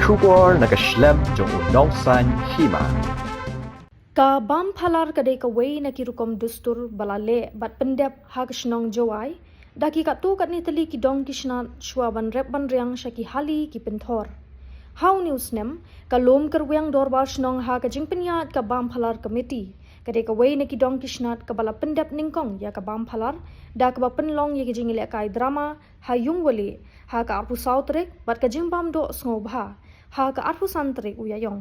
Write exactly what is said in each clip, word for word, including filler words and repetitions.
Khubor na ka shlem jong u nongsan hima. Ka bam phalar ka dei kawei na ki rukom dustur ba la leh bad pyndep ha ka shnong Jowai da ki katto katne tylli ki dong ki snat shuwa ban rep ban riang sha ki hali ki pynthor. Ha une u snem, ka Lum Kyrwiang Dorbar Shnong ha ka jingpynïaid ka bam phalar committee ka dei kawei na ki dong ki snat kaba la pyndep nyngkong ïa ka bam phalar da kaba pynlong ïa ka jingïalehkai drama ha Yungwali ha ka arphew saw tarik bad ka jingbam doh sngewbha ha ka arphew san tarik u Ïaïong.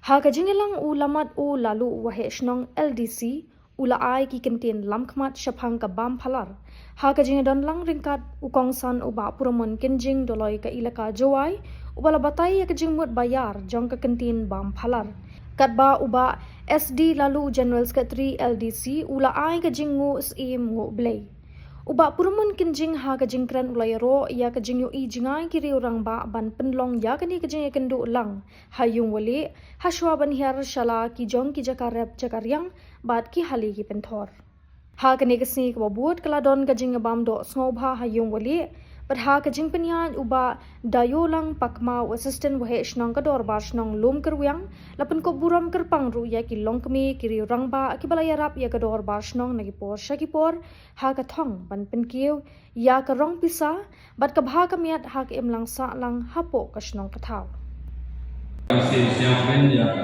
Ha ka jingïalang u Lamad u Lalu, u Waheh Shnong L D C u la ai ki kyntien lamkhmat shaphang ka bam phalar. Ha ka jingdon lang ryngkat u kongsan u Bah Puramon Kynjing Doloi ka Elaka Jowai, uba la batai ïa ka jingmut ba ïar jong ka kyntien bam phalar. Katba u Bah S D Lalu, General Secretary L D C, u la ai ka jingnguh syiem nguh blei. U Bah Puramon Kynjing ha ka jingkren u la ïaroh ïa ka jingïohi jngai ki riew rangbah ban pynlong ïa kane ka jingïakynduh lang ha Yungwali, ha shuwa ban hiar sha la ki jong ki jaka rep jaka riang bad ki hali ki pynthor. Ha kane ka sngi kaba bud ka la don ka jingbam doh sngewbha ha Yungwali, bad ha ka jingpynïaid u Bah Dayolang Pakma, u Assistant Waheh Shnong ka Dorbar Shnong Lum Kyrwiang, la pynkup burom kyrpang ruh ïa ki longkmie, ki riew rangbah kiba la ïarap ïa ka Dorbar Shnong na ki por sha ki por ha ka thong ban pynkiew ïa ka rong pisa bad ka bha ka miat ha ka imlang sahlang hapoh ka shnong ka thaw. Ïa ka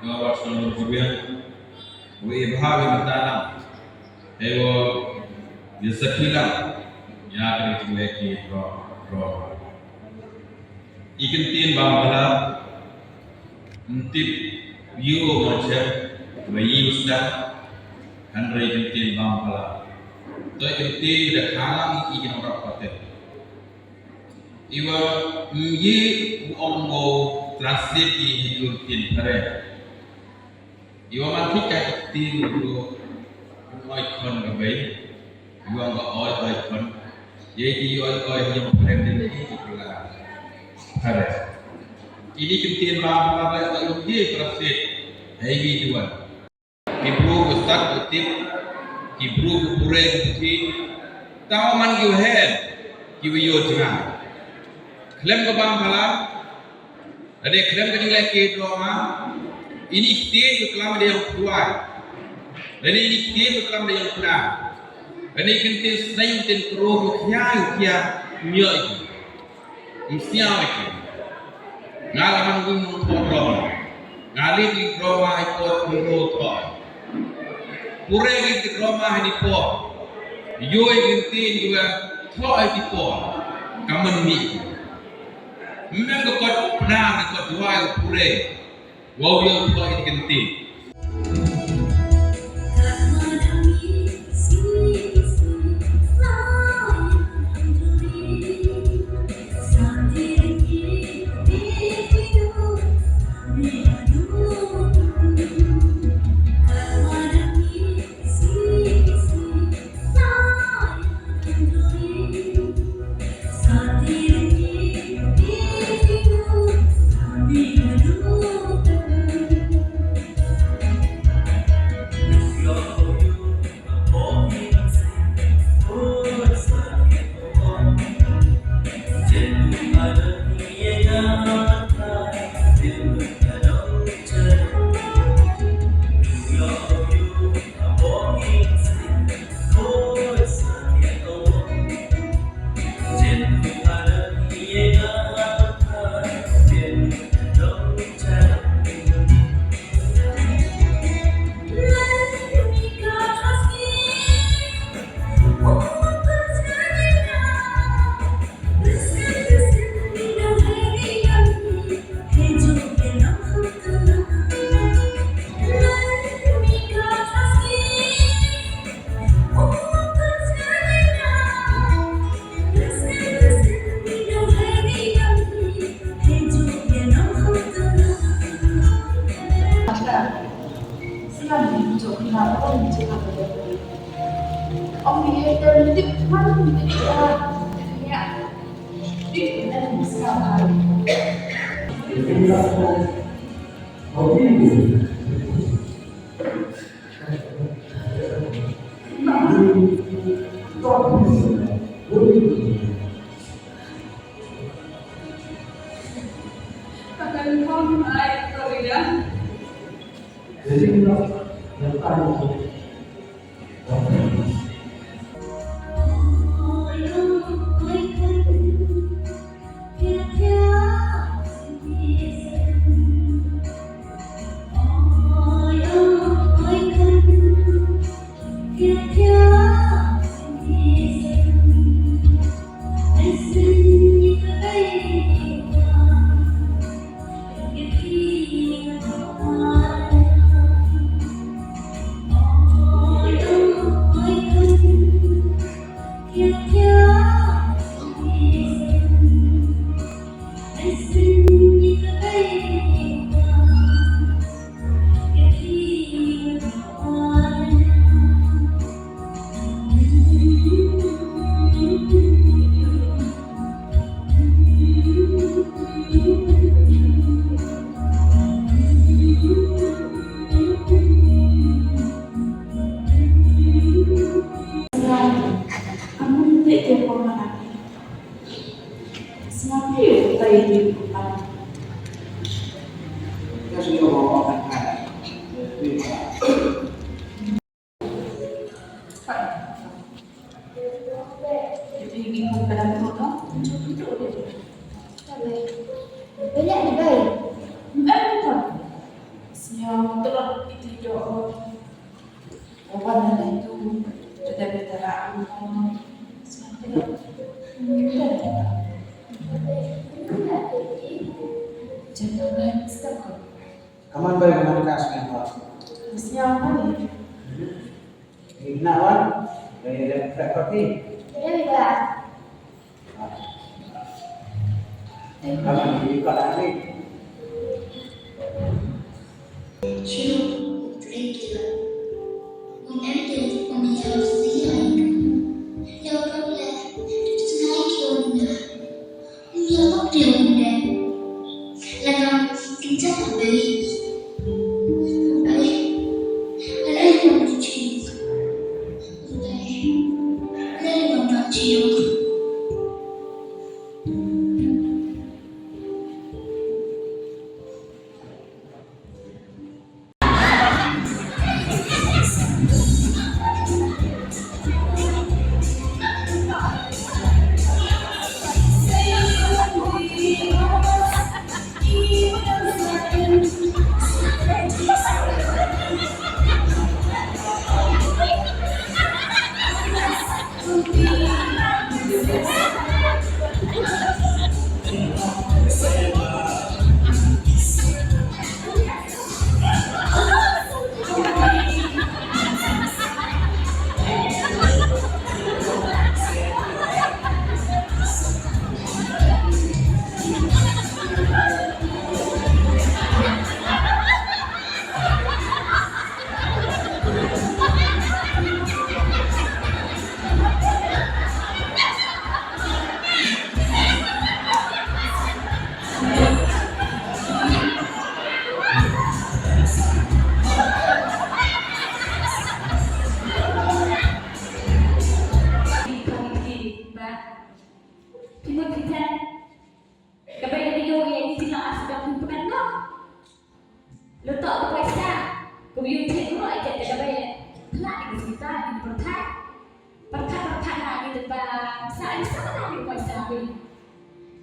Dorbar Shnong Lum Kyrwiang, wa i bha wa i mata lang, hei wa i sakhi lang ïa ka ri jong i ki dro dro. I kyntien bam phalar, ym tip ïa u ma chem wa ïa u sdang, hynrei i kyntien bam phalar, to i kyntien da kha lang i ki nongrep pateng. Iwa ym ye u ong mo translate i hi u kyntien phareng. Iwa man thik ka i kyntien u oi khon ka bei. Iwa nga oi oi khon. Ye ki oi oi yong phareng den i ki pula phareng. Ini kyntien bam phalar ba i ye translate hei wi duan. Ki bru ki stad ki tip, ki bru ki pure ki tip, taw man ki waheh, ki wa ïoh jngai. Khlem ka bam phalar, lane khlem ka jingleh ki drama, ini ki tip ki klam da ïong phuai. Lane ini ki tip ki klam da ïong phuai. Lane ki tip sneng ki tip kro ki khia ki khia, myo iki. Msiaw ïa ki. Nga la man win nong por drama. Nga leh ki drama i por kynroh thoi. Pure ki drama ha ni por. Ïoh ïa ki ktien ki wa thoi ki por. Ka man mi. Mem ka kot Pnar ka kot Jowai pure. Wow ïa u thoi ïa ki ktien. Welcome, I Florida. Kaman bai kaman ka sngewbha. Sngewbha ni. Ina wan, bai dah tak kopi. Dah dah. Kaman ni ko dah ni. Ka bai da ïoh ïa i jinglah ar sdang pynpyngan noh. Lada uta u paisa, ka bai ïoh thied noh ïa ka, ka bai pynlah ïa ka jingthaw ïa ka pyrthei. Pyrthei, pyrthei na ïa ka ba sa ïa sa na ïa ka paisa bai.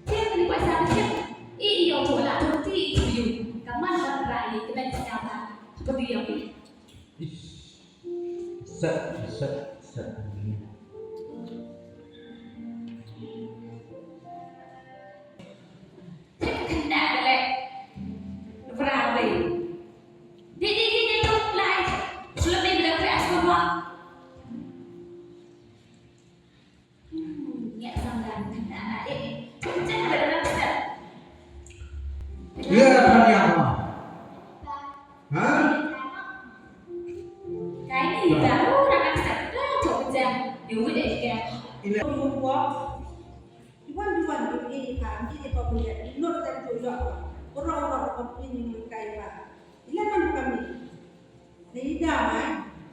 Thied ïa ka paisa ba thied. I ïoh to la to ti i ïoh. Ka man wanrah ïa ka ban sngewbha. Hapoh ïa ka. Set, set, set. Ïa, kan ïa ma. Ha? Kaei ni, ta, oh, ra kan start. Ta, to, ja. Ïa, wei dei ka. Ina. Iwan, iwan, iwan, eh, ha, ni de pa punya. Nur tan tu yo. Ora, ora, ora, ini ni kai pa. Ila kan kami. Ni da mai.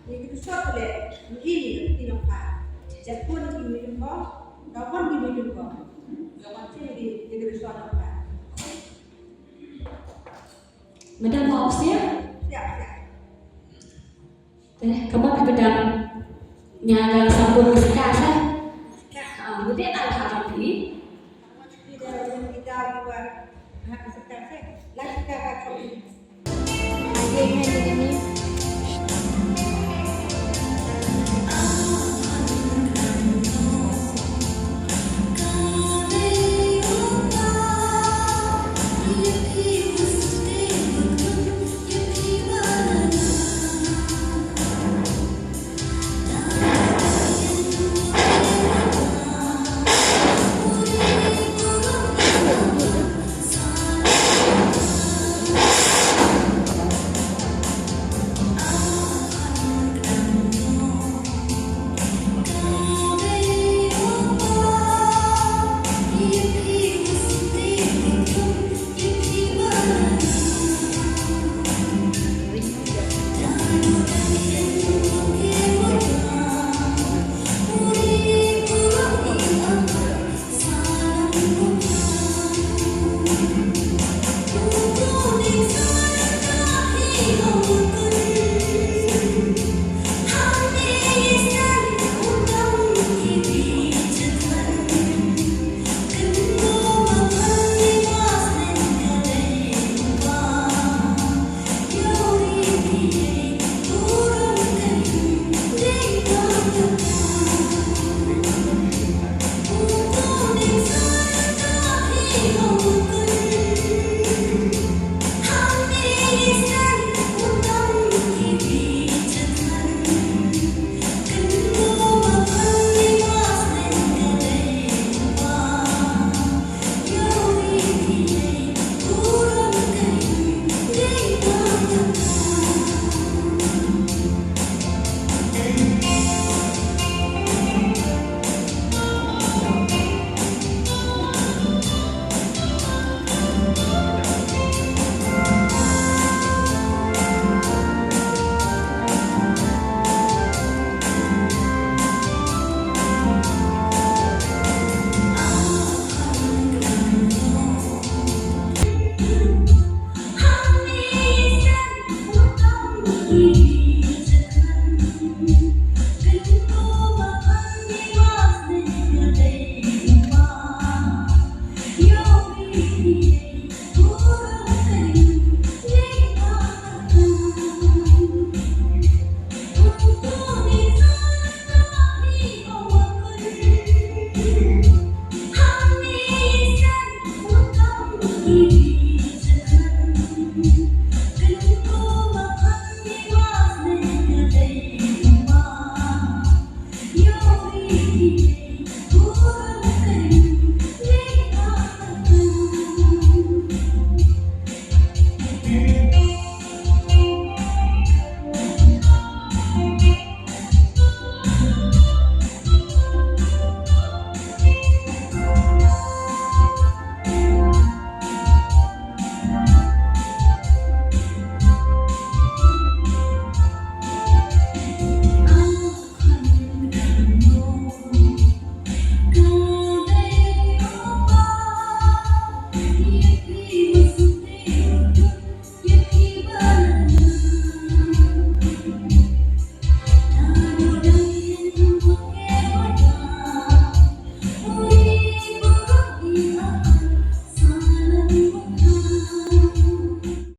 Ni kita sot le. Ni ini ni pa. Jat pun ni ni ko. Dawan ni ni ko. Dawan sini di, di kita sot pa. Madam, mau siap? Siap, siap. Te, kaba phi badang, nga la sambut ka sika, sha. Sika. Ah, mudih dah lah phi. Kita yang kita juga, ah, sika, sha. Lah sika ka kau. Ayo, ini, ini.